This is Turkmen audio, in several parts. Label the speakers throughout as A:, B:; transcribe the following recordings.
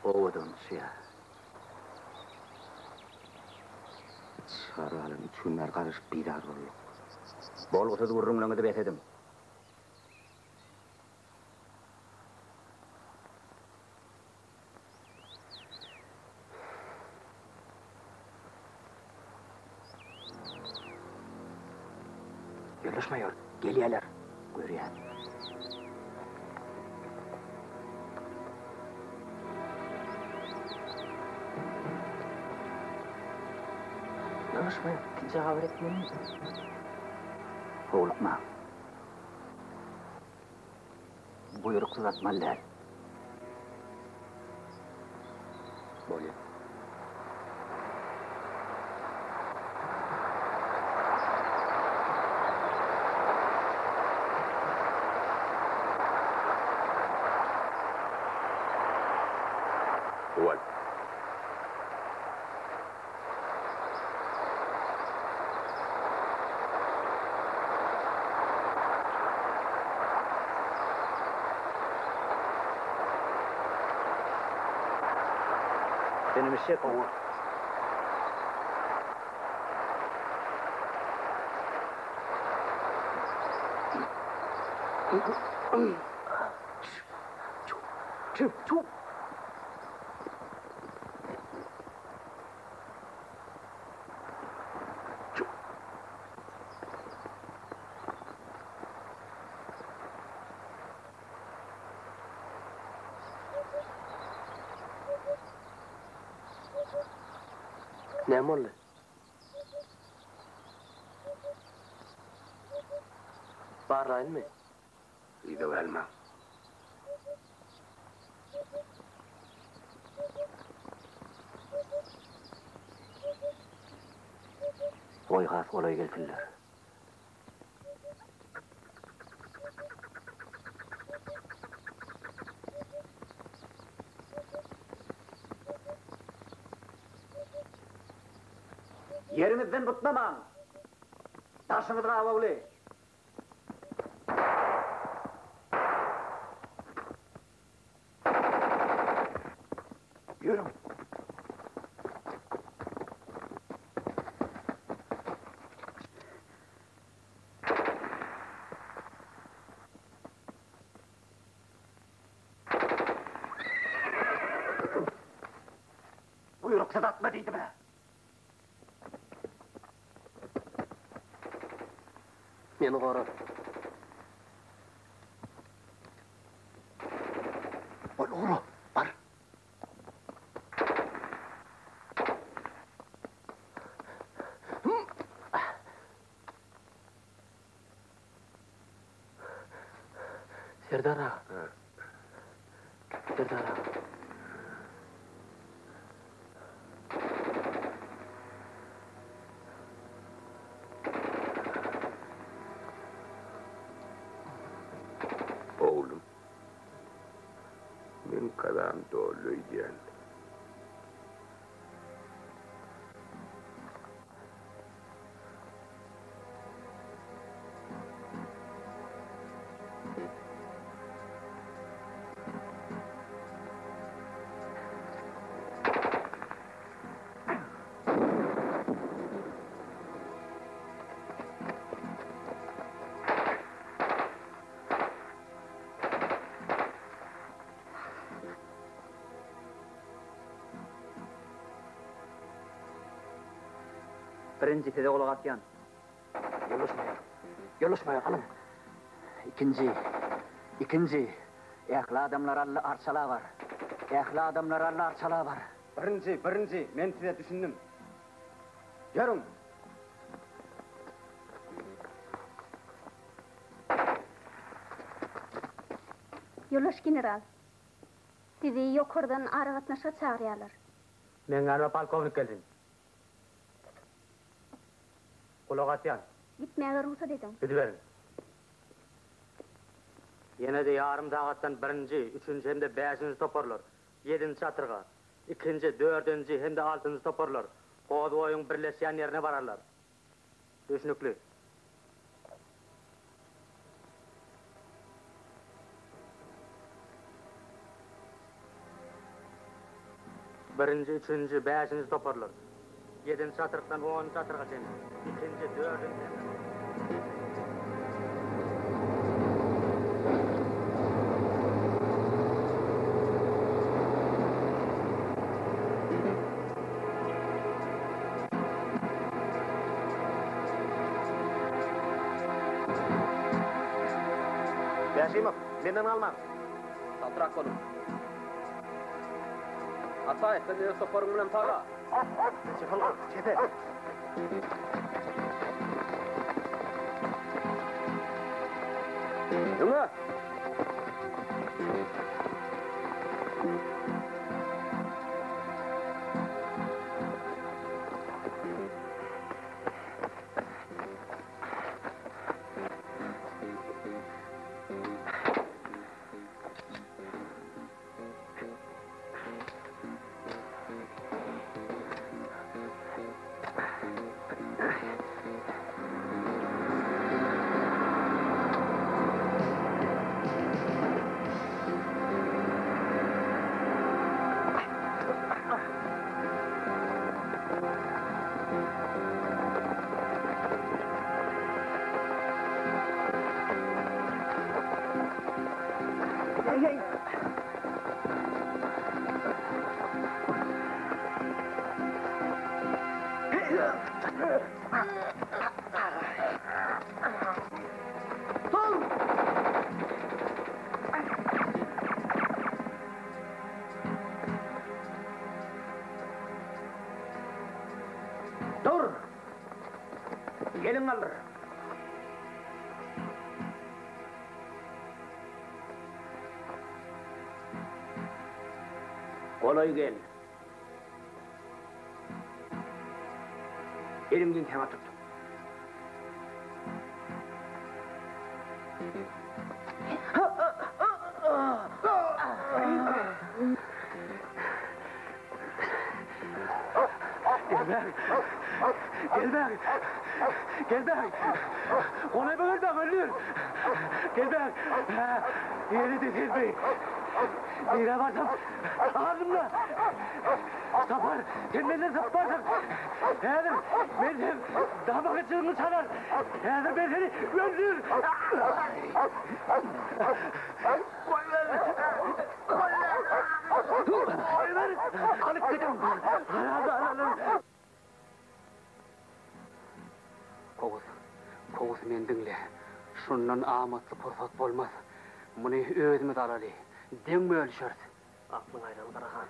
A: Owadan uçýar. Çygar galan üç gün bäri garaşyp bizar bolduk. Bolgusyz gürrüňleriňizi bes ediň. Ýoldaş maýor, gelýärler. Görýän. Ýoldaş maýor, ikinji habar etmelimi? Howlukmaň. Buýruksyz atmaly däl. Bolýa.
B: Owal.
A: Senem eşek oňa. Çü, çü, çü.
C: Näme boldy? Barlaýynmy?
B: Yza galmaň.
A: Goý has golaý gelsinler. Ýeriňizden butnamaň! Daşyňyz gabawly! Ýörüň! Buýruksyz atma diýdim-ä!
C: Meni gora.
A: Bol ugra, bar.
C: Serdar aga. Serdar aga.
B: Oglum, meň kazam doldy öýdýän.
A: Birinji size gulak asýan. Ýoldaş maýor. Ýoldaş maýor, alyň. Ikinji. Ikinji. Ähli adamlar Alla arçala bar. Ähli adamlar Alla arçala bar. Birinji, birinji, men size düşündim. Ýörüň!
D: Ýoldaş general, sizi ýokardan aragatnaşyga çagyrýarlar.
C: Meň ýanyma polkownik gelsin. Gulak asýan.
D: Gitmäge rugsat ediň.
C: Gidiberiň. Ýene-de ýarym sagatdan birinji, üçünji hem-de bäşinji toparlar ýedinji çatyrga, ikinji, dördünji hem-de altynjy toparlar Hozboýuň birleşýän ýerine bararlar. Düşnükli. Birinji, üçünji, bäşinji toparlar. Ýedinji çatrykdan onunjy çatryga çenli. Ikinji, dördünji hem-de.
E: Bäşimow, menden galmaň!
F: Çaltrak boluň. Ataýew, sen öz toparyň bilen saga.
E: Çekil, çepe.
F: Öňe!
A: Dur! Gelin galdyr. Golaý gel. Elimden saňa tut. Gel bäri. Gel bäri. Gel bäri. Golaýma gel bäri, öldür. Gel bäri. Ýene-de gelme. Nirä barsam, alnymda. Sapar, sen menden sapmarsyň. Häzir men seň damagyjygyňy çalar. Häzir men seni öldür. Goýber! Goýber! Goýber! Alyp gidiň! Haramzadalar! Kowus, Kowus meni diňle. Şundan amatly pursat bolmaz. Muny özümiz alaly. Deň bölüşeris.
E: Aklyň aýlan Garahan.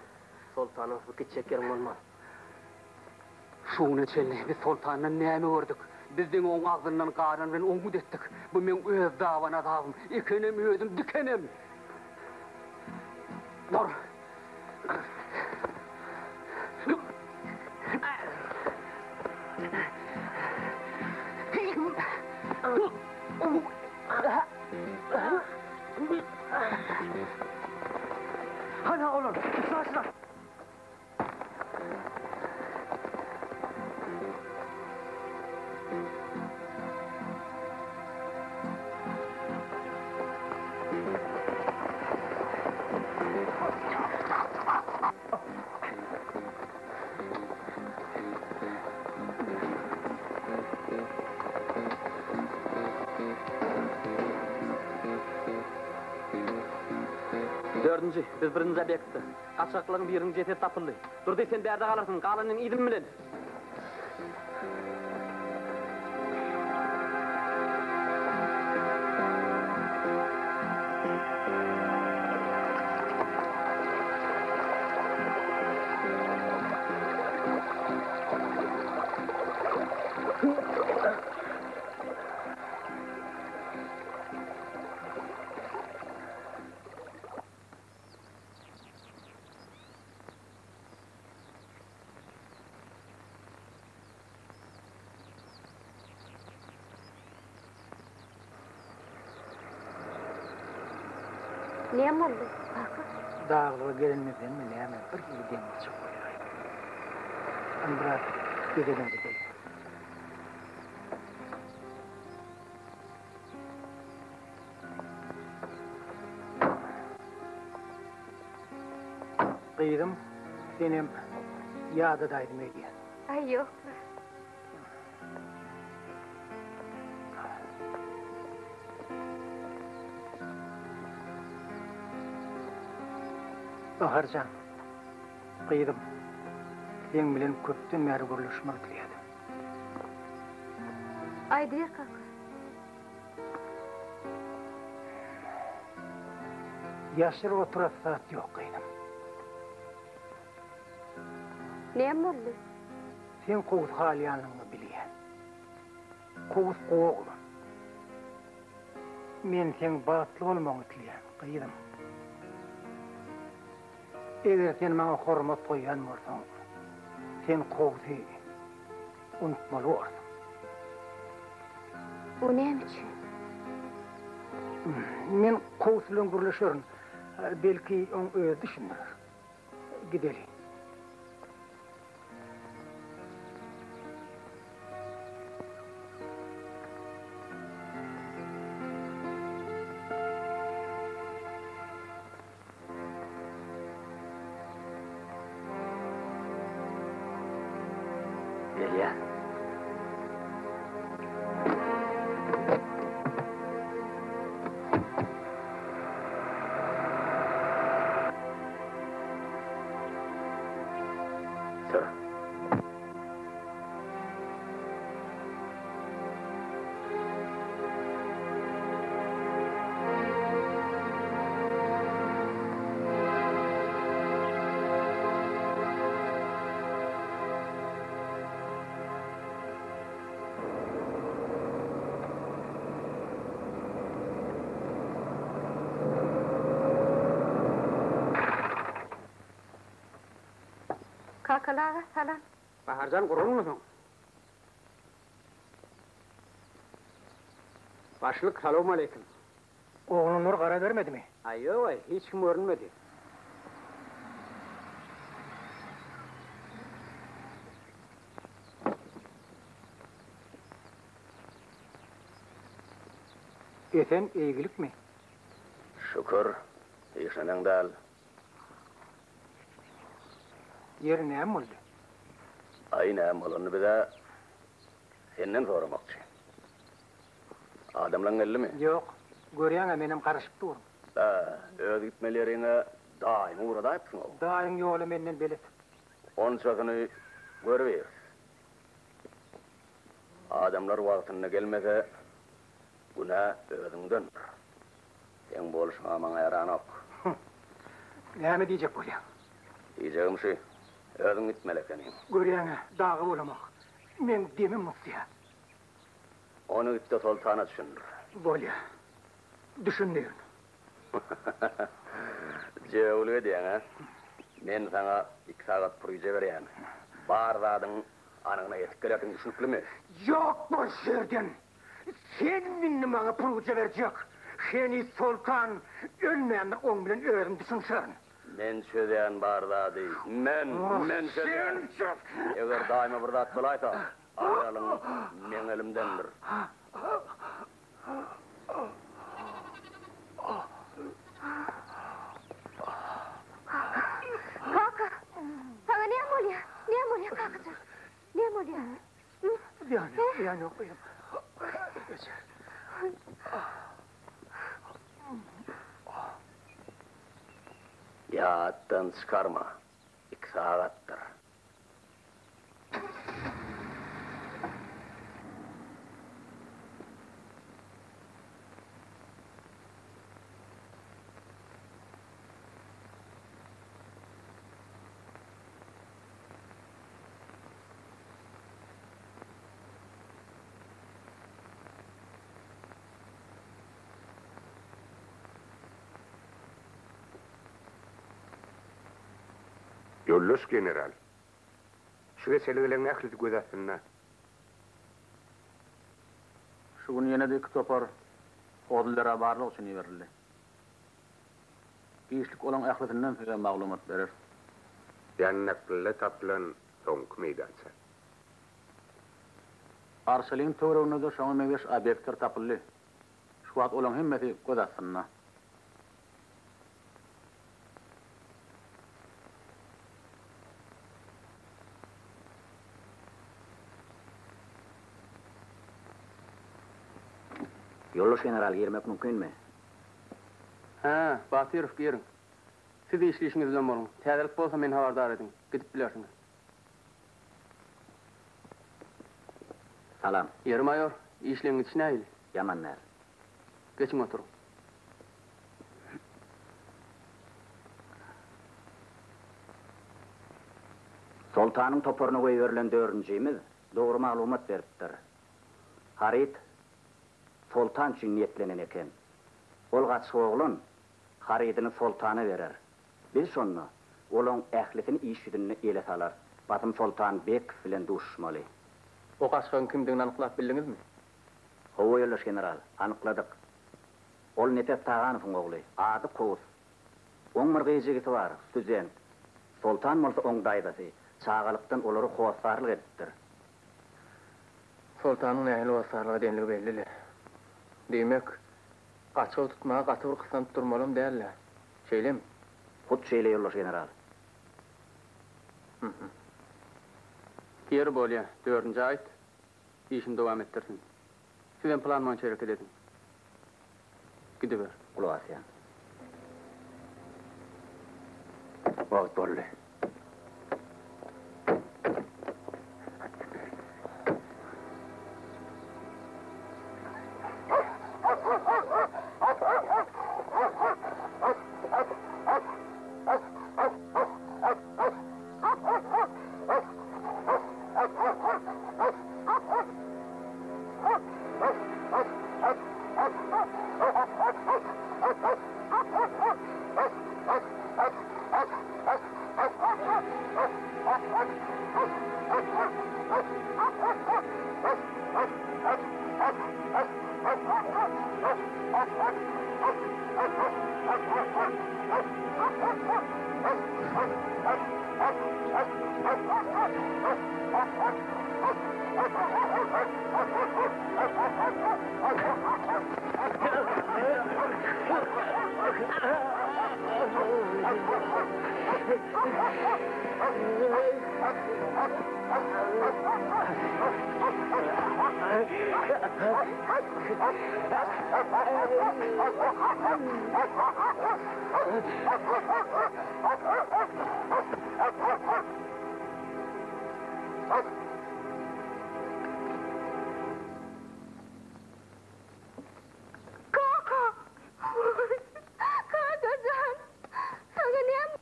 E: Soltanyň bu gitjek ýeriň bolmaz.
A: Şu güne çenli biz soltandan näme gördük? Biz diňe oň agzyndan galan bilen oňňut etdik. Bu meň öz daban azabym. Ekenem özüm, dikenem. Dur! Hana olar, üstaşlar!
F: Dördünji, biz birinji obýektde. Gaçgaklaryň biriniň jesedi tapyldy. Durdy, sen bärde galarsyň, galanyny yzym bilen.
D: Näme boldy, kaka?
G: Daglyga gelenimizdenmi näme, bir hili deňiz çykyp bolýar. Hany biraz gezelenç edeli. Gyzym. Senem ýadadaýdym öýdýän.
D: Aý, ýok-la.
G: Bahar jan, gyzym, seň bilen köpden bäri gürleşmek isleýärdim.
D: Aýdyber kaka.
G: Ýaşyryp oturasy zat ýok, gyzym.
D: Näme boldy?
G: Seň Kowusy halýanlygyňy bilýän. Kowus gowy oglan. Men seň bagtly bolmagyňy isleýän, gyzym. Eger sen maňa hormat goýýan bolsaň, sen Kowusy unutmaly borsuň.
D: O näme üçin?
G: Men Kowus bilen gürleşerin. Belki, oň özi düşündirer. Gideli.
A: Gelýär. Sür.
D: Kakaly aga, salam.
F: Baharjan gurgunmysyň? Başlyk salowmaleýkim.
G: Oglanlar gara bermedimi?
F: Aý ýog-aý, hiç kim görünmedi.
G: Esen eýgilikmi?
B: Şükür, işleneň däl.
G: Ýeri näme boldy?
B: Aý näme bolanyny biz-ä senden soramakçy. Adamlaň geldimi?
G: Ýok. Görýäň-ä menem garaşyp durun.
B: Bä, öz gitmeli ýeriňe daýyňy ugradaýypsyň-ow.
G: Daýyň ýola menden belet.
B: Onçasyny görübiris. Adamlar wagtynda gelmese, günä özüňdendir. Seň bolşuň-a maňa ýaranok.
G: Näme diýjek bolýaň?
B: Diýjegim şu, özüň gitmeli ekeniň.
G: Görýäň-ä, dagy bolamok. Meň demim gysýar.
B: Ony git-de Soltana düşündir.
G: Bolýa. Düşündirin.
B: Jögülik edýäň-ä? Men saňa iki sagat puryja berýän. Bar zadyň anygyna ýetip gelersiň, düşnüklimi?
G: Ýok bol şu ýerden! Sen indi maňa puryja berjek. Heniz Soltan ölmändir, oň bilen özüm düşünişerin.
B: Men çözýän bar zady. Men, men çözýän. Eger daýyma bir zat bolaýsa, ajalyň meň elimdendir.
D: Kaka, saňa näme bolýar? Näme bolýar, kakajan? Näme bolýar?
G: Zyýan ýok, zyýan ýok, gyzym. Geçer.
B: Ýatdan çykarma, iki sagatdyr.
H: Ýoldaş general, şu geçelgeleň ählisi göz astynda.
C: Şu gün ýene-de iki topar Hozlera barlag üçin iberildi. Giçlik olaň ählisinden size maglumat bereris.
H: Ýanaklyda tapylan soňky meýdança.
C: Arçalyň töwereginde-de şoňa meňzeş obýektler tapyldy. Şu wagt olaň hemmesi göz astynda.
A: Ýoldaş general, girmek mümkinmi?
F: Hä, Batyrow, giriň. Siz işli işiňiz bilen boluň. Täzelik bolsa meni habardar ediň. Gidip bilersiňiz.
A: Salam.
F: Ýeri maýor, işleň gidişi nähili?
A: Ýaman däl.
F: Geçiň oturyň.
A: Soltanyň toparyna goýberilen dördünjimiz dogry maglumat beripdir. Haryt Soltan üçin niýetlenen eken. Ol gaçgy oglan harydyny Soltana berer. Biz şonda olaň ählisini iş ýüzünde ele salarys. Basym Soltan Bekow bilen duşuşmaly.
F: O gaçgagyň kimdigini anyklap bildiňizmi?
A: Hawa, ýoldaş general, anykladyk. Ol Nepes Taganowyň ogly. Ady Kowus. Oň bir gyz jigisi bar, student. Soltan bolsa oň daýzasy. Çagalykdan olara hossarlyk edipdir.
F: Soltanyň nähili hossarlyk edenligi belli-le. Diýmek, gaçgagy tutmaga gaty bir gyssanyp durmalam däl-dä. Şeýlemi?
A: Hut şeýle, ýoldaş general.
F: Hü-hü. Ýeri bolýa, dördünjä aýt, işini dowam etdirsin. Sizem plan boýunça hereket ediň. Gidiber.
A: Gulak asýan.
B: Wagt boldy.
D: Kaka! Kaka jan! Saňa näme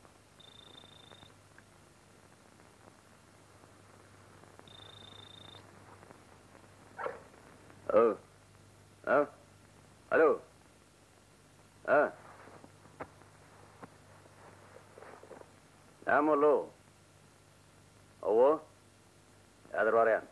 B: Alo. Ha? Alo. Ha? Näme boldy? Hawa. Häzir barýan.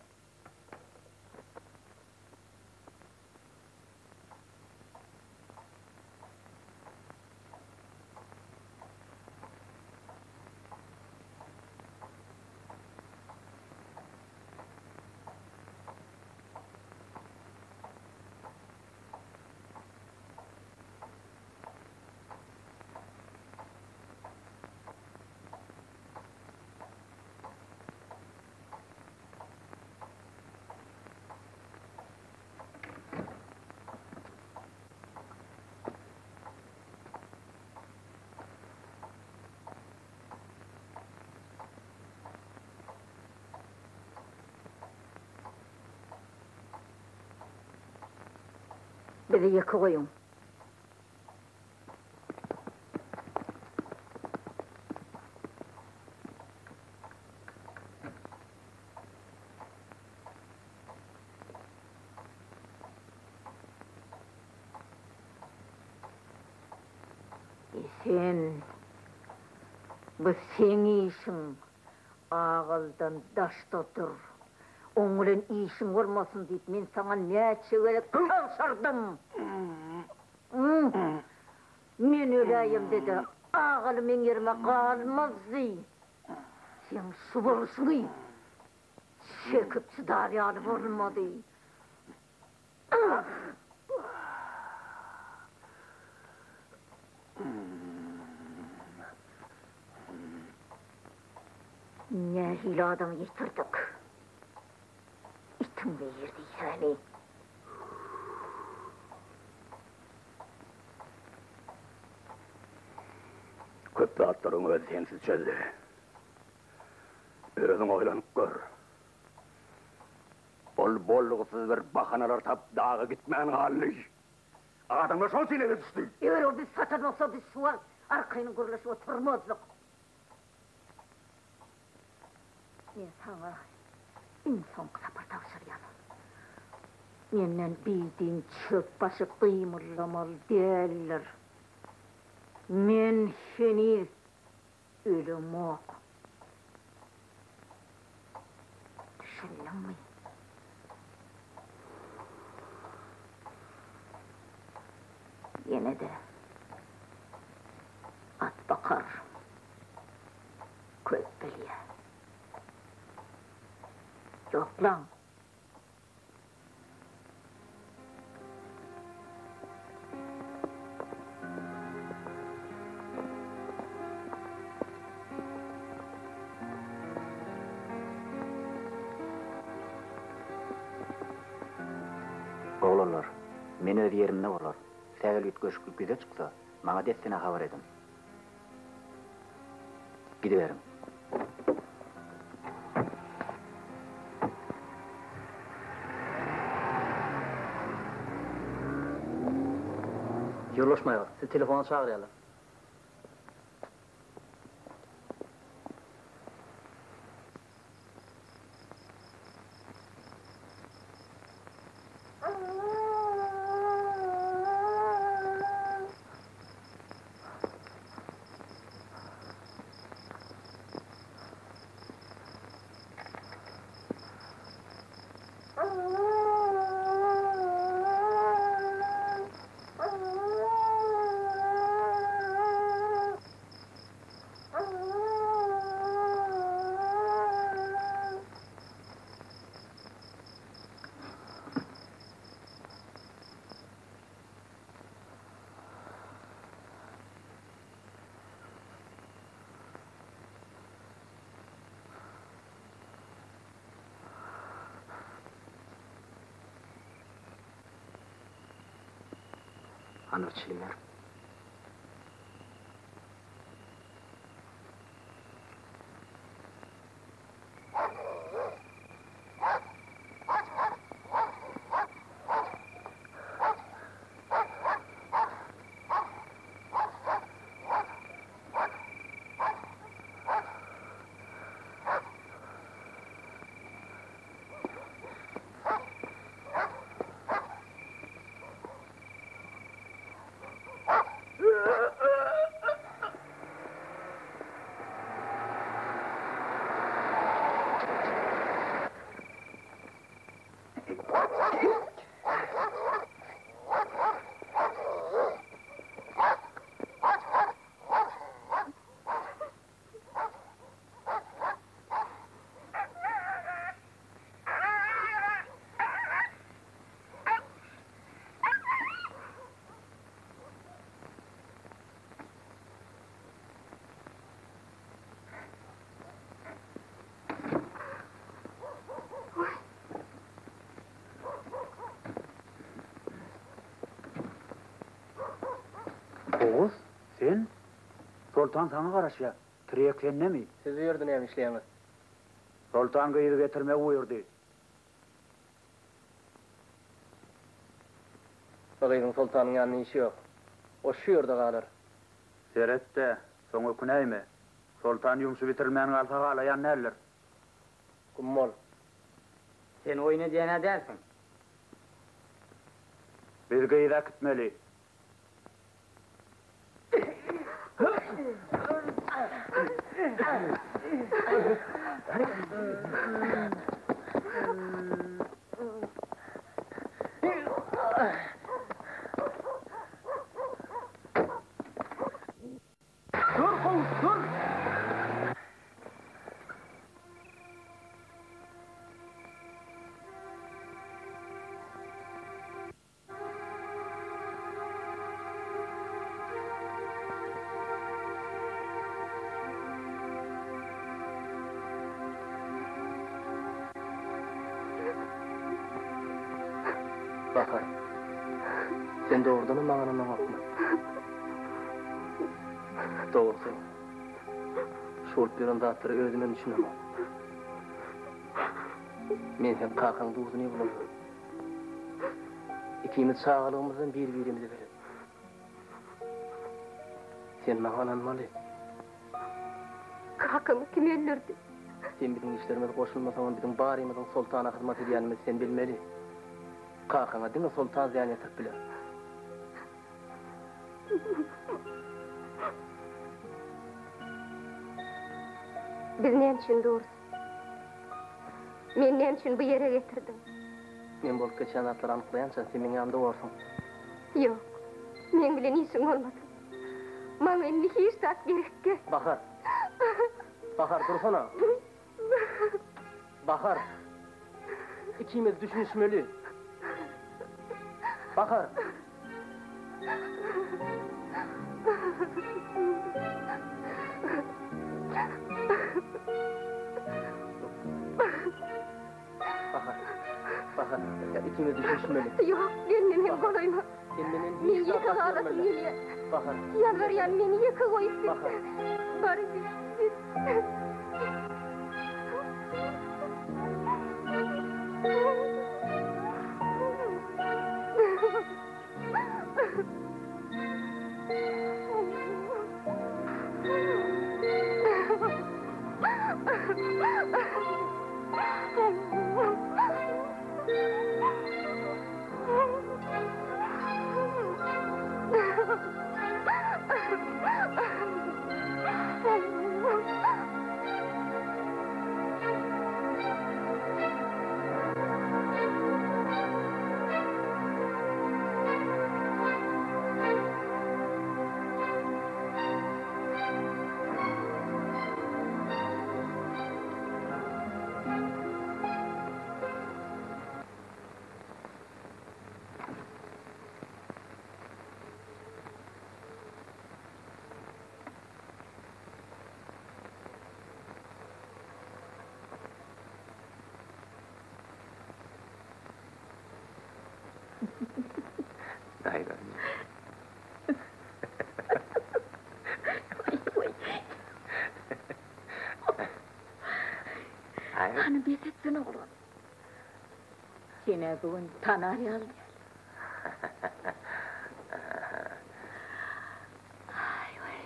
I: Bizi ýeke goýuň. Sen, bu seň işiň, agaldan daşda dur. Oň bilen işiň bolmasyn diýip, men saňa näçe gezek tabşyrdym. Men öläýemde-de, agaly meň ýerime galmazdy. Seň şu bolşuňy çekip çydar ýaly bolmady. Nähili adamy ýitirdik. Itiň biri diýsäni.
B: Köp zatlaryň özi sensiz çözdi. Özüň oýlanyp gör. Ol bolgusyz bir bahanalar tapyp daga gitmän galdy. Adamlar şoň üçin ele düşdi.
I: Eger ol bizi satan bolsa biz şu wagt arkaýyn gürleşip oturmazdyk. Men saňa iň soňky sapar tabşyrýan. Menden bidin çöp başy gymyldamaly däldir. Men heniz ölemok. Düşündiňmi? Ýene-de atbakar köp bilýär. Ýoklaň!
A: Oglanlar, men öz ýerimde bolar. Sähel üýtgeşiklik ýüze çyksa, maňa dessine habar ediň. Gidiberiň.
E: Ýoldaş maýor, sizi telefona çagyrýarlar.
A: Hany bir çilim ber. Oguz, sen? Soltan saňa garaşýar. Tirýek sendemi?
E: Siz bu ýerde näme işleýäňiz?
A: Soltan gyzy getirmegi buýurdy.
E: Bu gyzyň soltanyň ýanynda işi ýok. O şu ýerde galar.
A: Seret-de, soň ökünäýme. Soltan ýumşy bitirilmän galsa halaýan däldir.
E: Güm bol.
J: Sen oýun edýän-ä dälsiň.
A: Biz gyzy äkitmeli.
G: Dur, Kowus, dur!
E: Bahar, sen dogrudanam maňa ynanaňokmy? Dogrusy. Şu bolup ýören zatlara özümem düşünemok. Men seň kakaň duzuny buladym. Ikimiz çagalygymyzdan bir-birimize belet. Sen maňa ynanmaly.
D: Kakamy kim öldürdi?
E: Sen biziň işlerimize goşulmasaňam biziň barymyzyň Soltana hyzmat edýänimizi sen bilmeli. Kakaňa diňe Soltan zyýan ýetirip biler.
D: Biz näme üçin durus? Meni näme üçin bu ýere getirdiň?
E: Men bolup geçýän zatlary anyklaýança, sen meň ýanymda borsuň.
D: Ýok, meň bilen işiň bolmasyn. Maňa indi hiç zat gerekge.
E: Bahar! Bahar, dursana! Bahar! Ikimiz düşünişmeli. Bahar! Bahar! Bahar! Ikimiz düşünişmeli.
D: Ýok, gelme meň golaýyma.
E: Sen menden
D: Men
E: hiç zat
D: ýeke galasym
E: gaçyrmaly.
D: gelýär.
E: Bahar!
D: Ýalbarýan, meni ýeke goýup gitme.
E: Bahar!
D: Bar git, git. Hany bes etsene oglan. Sen-ä bu gün tanar ýaly däl. Aý-waý.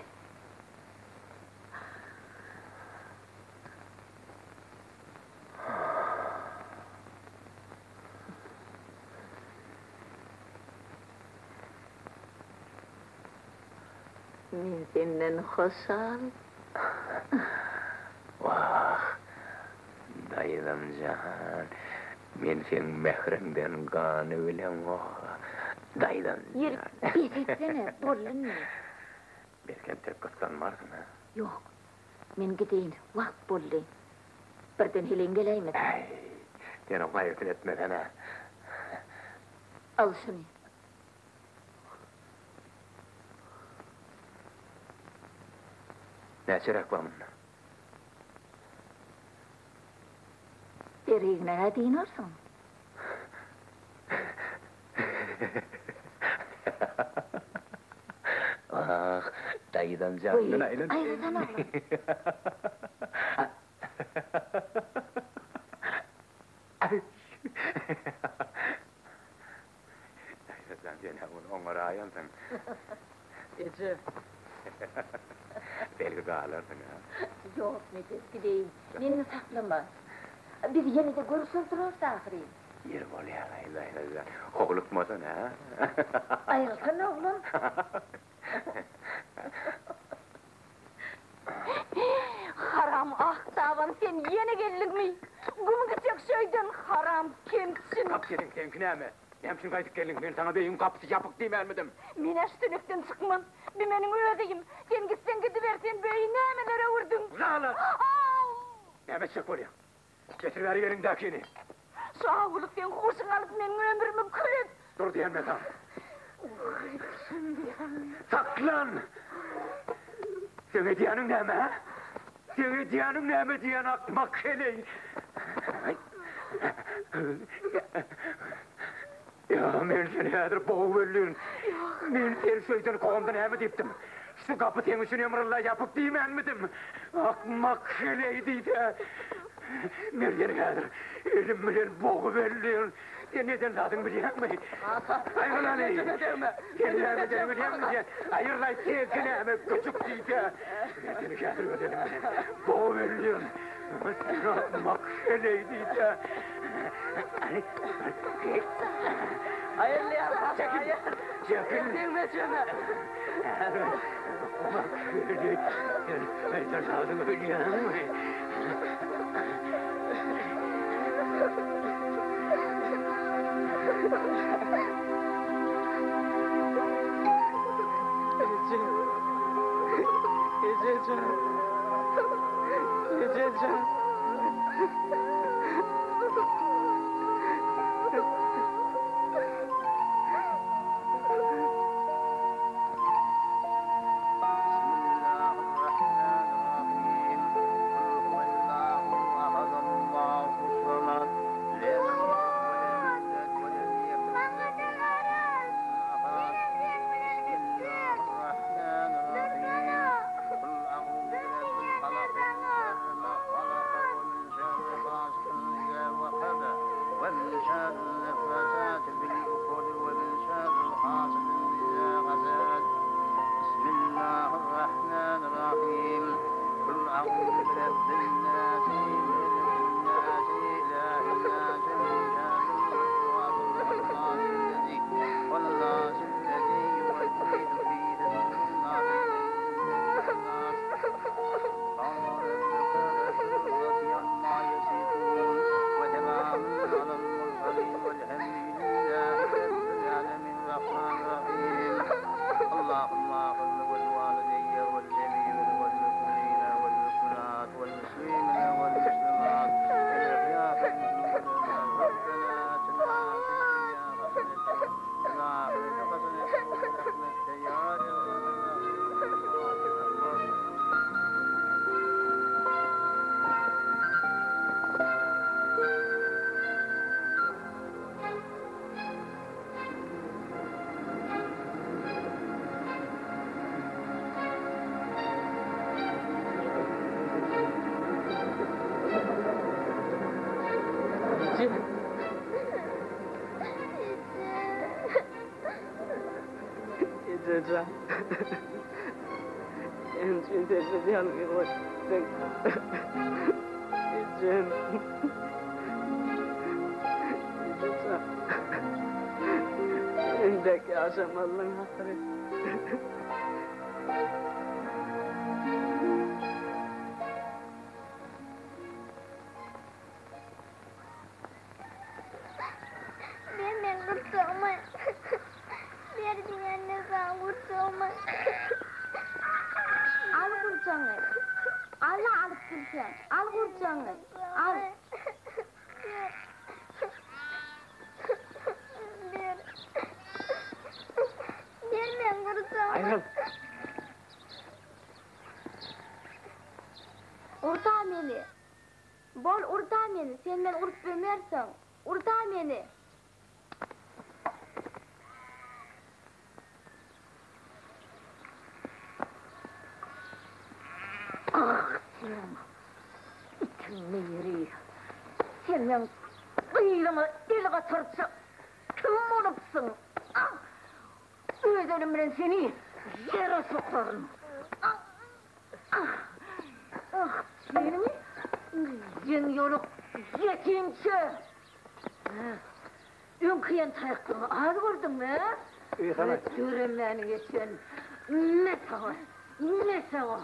D: Men senden hoşal.
H: Wah, daýzam jan, men seň mähriňden ganybilemok-a, daýzam jan.
I: Ýeri, bes etsene, boldy indi.
H: Belki entek gyssanmarsyň, a?
I: Ýok, men gideýin, wagt boldy. Birden heleýiň geläýmesin.
H: Äý, sen oň gaýgysyny etmesene.
I: Al şuny.
H: Näçeräk bar munda?
I: Deregine-hä dynarsyň.
H: Ah, daýzam jandan aýlan.
I: Goý, aýrylsana oglan.
H: Daýza jan, sen-ä muny oňaraýansyň.
I: Eje.
H: Belki galarsyň-a.
I: Ýok, Nepes, gideýin. Meni saklama. Biz ýene-de görüşer durarys ahyry.
H: Ýeri bolýar-aý, Daýza jan. Howlukmasana.
I: Aýrylsana, oglan.
D: Haram aktaban, sen ýene geldiňmi? Güm gitjek şöýden, haram kemçin.
G: Gap seniň, seňki näme? Näme üçin gaýdyp geldiň? Men saňa beýiň gapysy ýapyk diýmänmidim?
D: Men-ä şu tünekden çykman. Bi meniň öz öýüm. Sen gitseň gidiber, sen bu öýi nämelere öwürdiň?
G: Nalaç! Näme etjek bolýaň? Getir bäri eliňdäkini.
D: Şu awulyk seň huşuňy alyp meniň ömrümi kül et.
G: Dur diýen men saňa. Saklan! Seň edýäniň näme, hä? Seň edýäniň näme diýen akmak heleý! Ýa, men seni häzir bogup öldürin. Men seni şeýtan kowamda näme diýipdim? Şu gapy seň üçin ömrylla ýapyk diýmänmidim? Akmak heleý diýdi. Mergeni häzir elim bilen boguberlin. Sen eden zadyňy bilýäňmi?
E: Kaka,
G: Aýryl hany!
E: ejeme degme!
G: Sen näme edenini bilýäňmi sen? Aýryl-aý, senki näme, güjük diýdi. Mergeni häzir öz elim bilen boguberlin. Akmak heleý diýdi.
E: Aýrylýar, kaka,
G: Çekil!
E: aýyr!
G: Çekil!
E: Degme ejeme!
G: Akmak heleý, sen eden zadyňy bilýäňmi?
E: Eje. Ejejan. Ejejan.
K: Maňa-da garaş! Menem seň bilen gitjek! Dursana! Dur diýýän-ä saňa!
E: Eje. Ejejan. Meniň üçin sensiz ýalňyz goýupsyň. Ejem. Ejejan. Sen dek ýaşamalyň ahyry.
K: Ber meň gurjagymy. Ber diýende saňa gurjagymy.
D: Al gurjagyňy. Al-a alyp bilseň. Al gurjagyňy. Al.
K: Ber. Ber. Ber meň gurjagymy.
G: Aýryl!
D: Urda meni. Bol urda meni. Sen meni urup bilmersiň. Urda meni.
I: Ah sen itiň biri. Sen meň gyzyma el gatarça kim bolupsyň? Ah! Öz elim bilen seni ýere sokaryn. Ah! Ah! Ah seniň ýeň ýoluk ýetimçe! Öňki iýen taýaklygyňy az gördüňmi, hä? Döremäni geçen, me saňa, me saňa!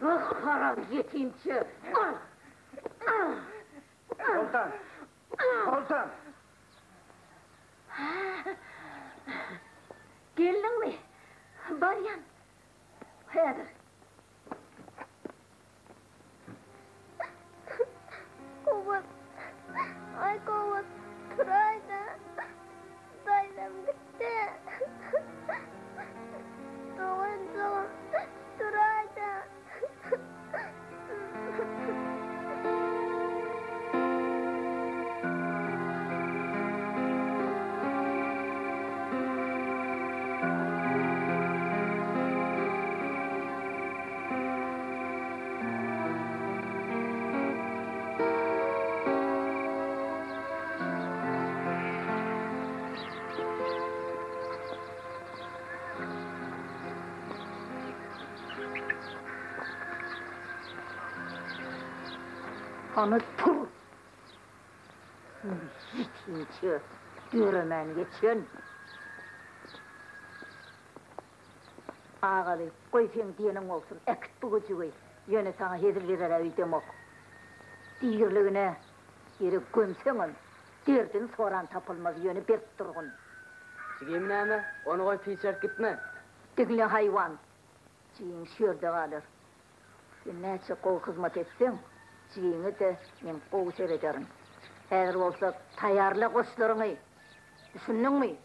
I: Ah, haram ýetimçe! Ah! Ah!
G: Soltan! Soltan!
I: Hä? Geldiňmi? Barýan. Häzir.
K: Kowus. Aý Kowus, turaýda. Daýzam gitdi. Doganjygym, turaýda.
I: Hany tur! Ýetimçe döremän geçen. Agaly, goý seň diýeniň bolsun, äkit bu güjügi, ýöne saňa hezil berer-ä öýdemok. Diriligine ýere gömseňem, derdini soran tapylmaz, ýöne berk durgun.
E: Jigim näme, ony goýup hiç ýerik gitme.
I: Diňle haýwan, jigiň şu ýerde galar. Sen näçe gowy hyzmat etseň, jigiňe-de men gowy serederin. Häzir bolsa taýýarla goşlaryňy, düşündiňmi?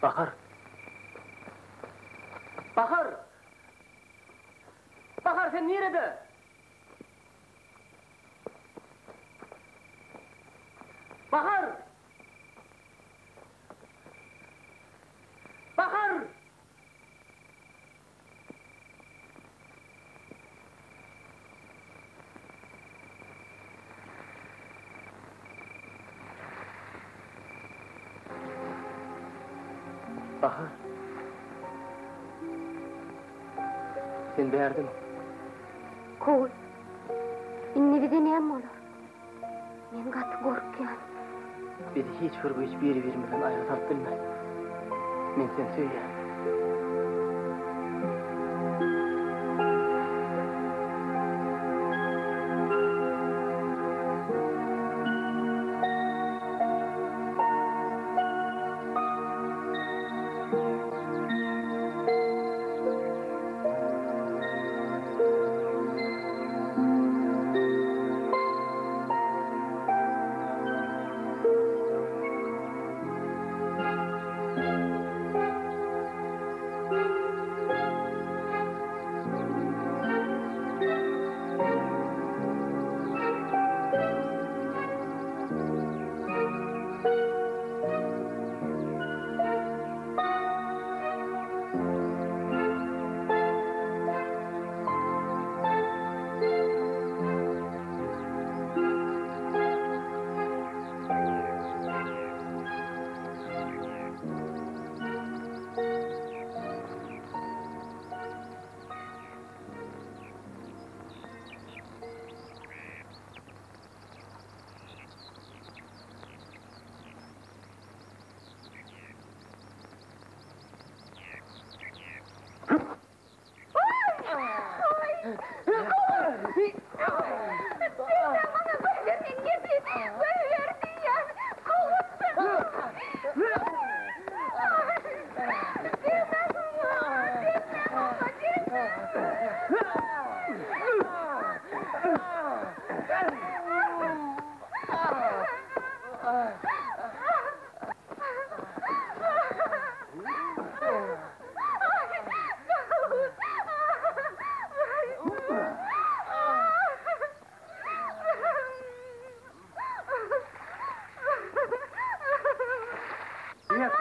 E: Bahar! Bahar! Bahar sen nirede? Bahar! Bahar! Bahar. Sen bärdemi?
D: Kowul. Indi bize näme bolar? Men gaty gorkýan.
E: Bizi hiç bir güýç biri-birimizden aýra salyp bilmez. Men seni söýýän.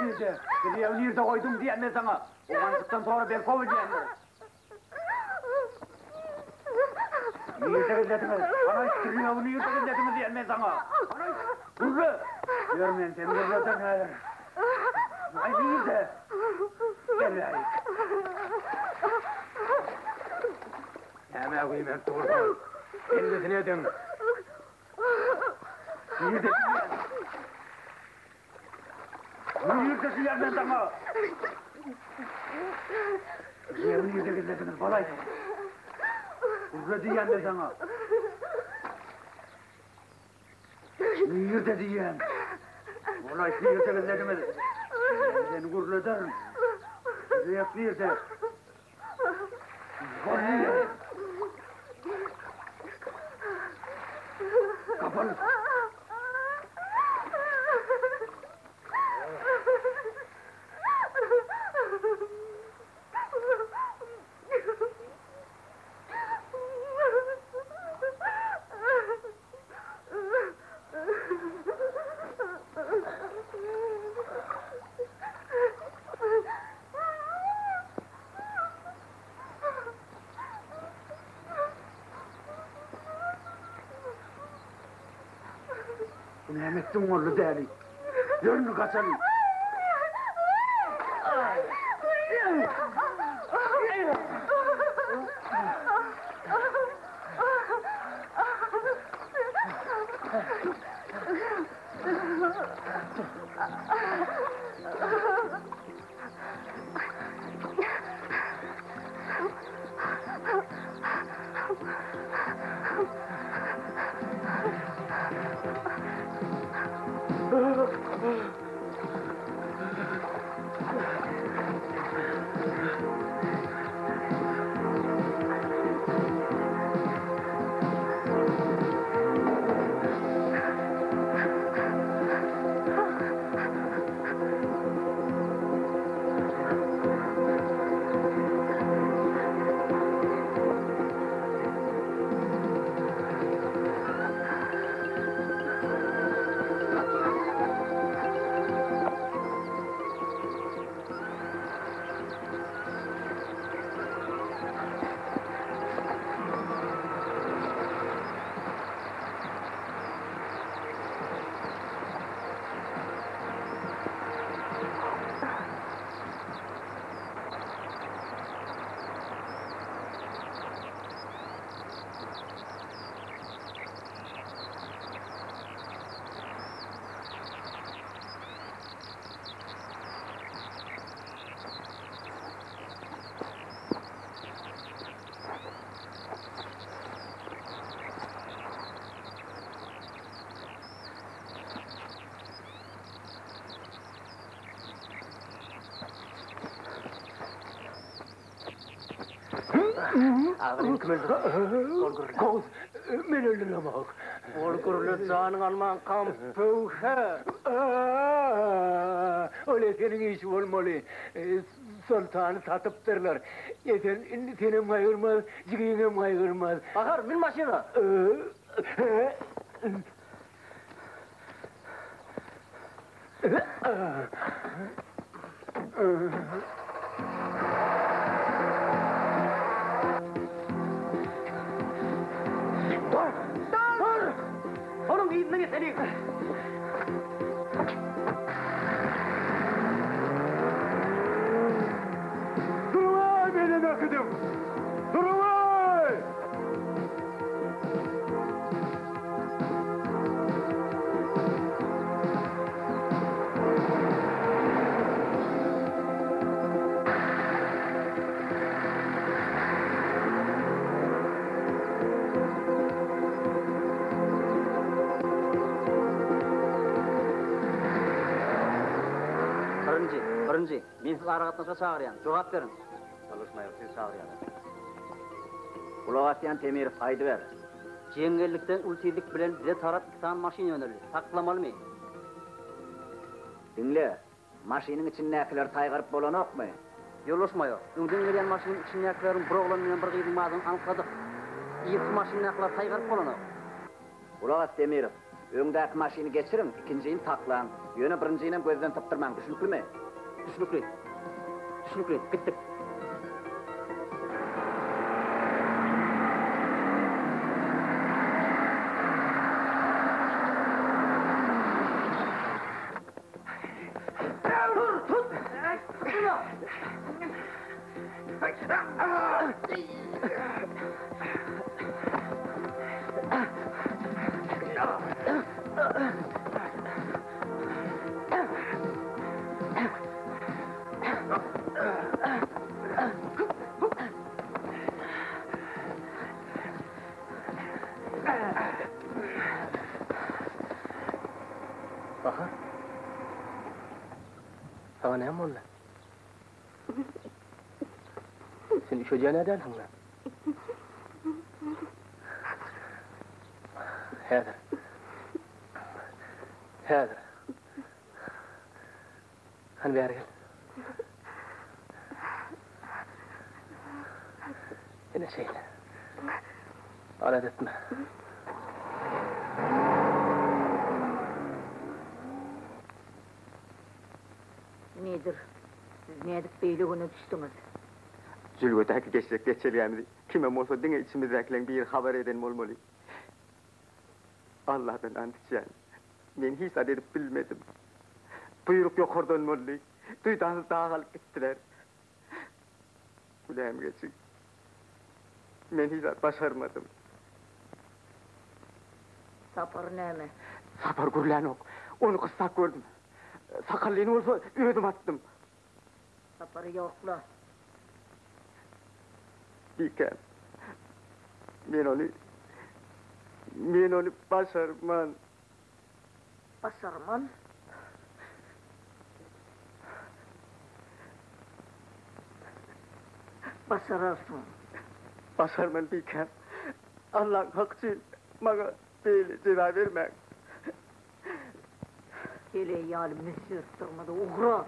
G: Nirde? Dünýäni nirde goýduň diýen men saňa. Oganjykdan sonra Belkow diýendir. Nirde gizlediňiz? Ana dünýäni nirde gizlediňiz diýen men saňa. Ana gürle. Ýör men seni gürleden häzir. Aý nirde? Gel bäri. Näme güýmenip dursuň? Ellisini ediň. Nirde diýýän? Nirde diýýän men saňa? Ýeri nirde gizlediňiz, bolaý? Gürle diýýän men saňa. Nirde diýýän? Bolaý, nirde gizlediňiz? Men seni gürlederin. Ýek nirde? Kapalı. Etdiň boldy däli. Ýör indi gaçaly.
E: Agyryny kim öldürdi? Ol gürle. Kowus, men öldüremok. Ol gürle janyň almankam pöwhe. Ol Eseniň işi bolmaly. Soltany satypdyrlar. Esen indi senem gaýgyrmaz, jigiňem gaýgyrmaz. Bahar, mün maşyna. Dur! Dur! Onuň yzyna ýeteliň!
G: Duruň-aý, menem äkidiň! Duruň-aý!
A: Birinji, birinji, men sizi aragatnaşyga çagyrýan, jogap beriň. Ýoldaş maýor, sizi çagyrýarlar. Gulak asýan Temirow, aýdyber. Jeňňellikden uly tizlik bilen bize tarap iki sany maşyn ýöneldi. Saklamalymy? Diňle, maşynyň içindäkileri saýgaryp bolanokmy? Ýoldaş maýor, öňden gelýän maşynyň içindäkileriň bir oglan bilen bir gyzyň bardygyny anykladyk. Yzky maşyndakylar saýgaryp bolanok. Gulak as, Demirow, öňdäki maşyny geçiriň, ikinjini saklaň. Ýöne birinjinem gözden sypdyrmaň, düşnüklimi? Düşnükli. Düşnükli. Gitdik.
G: Dur, tut!
E: Bahar. Saňa näme boldy? Sen üşedýän dälsiň-le? Häzir. Häzir. Hany bäri gel. Ine şeýle. Alada etme.
I: Nedir, siz nädip beýle güne düşdüňiz?
F: Jülgedäki geçjek geçelgämizi kimem bolsa diňe içimizdäkileň biri habar eden bolmaly. Alladan ant içýän. Men hiç zat edip bilmedim. Buýruk ýokardan boldy. Duýdansyz dagy alyp gitdiler. Günämi geçiň. Men hiç zat başarmadym.
I: Sapar näme?
F: Sapar gürlänok. Ony gyssap gördüm. Sakallyny bolsa özüm atdym.
I: Sapary ýokla.
F: Bikäm. Men ony Men ony başarman.
I: Başarman? Başararsyň.
F: Başarman bikäm. Allaň haky üçin maňa beýle jeza bermäň.
I: Heleý ýaly müzzerip durma-da, ugra!